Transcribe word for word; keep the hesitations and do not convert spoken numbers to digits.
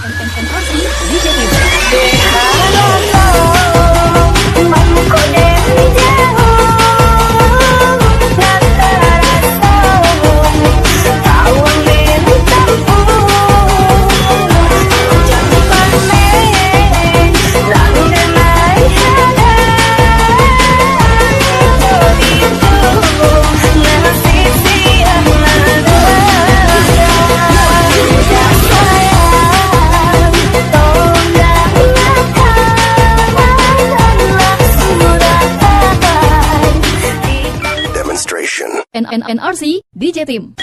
N R C D J Team. Halo, halo, mangko dari jauh, nan taraso, awang den tampung, ujan panen, nan den lai hadang, itu, nan sisiah nada, sayang. Demonstration. N N N R C D J Team.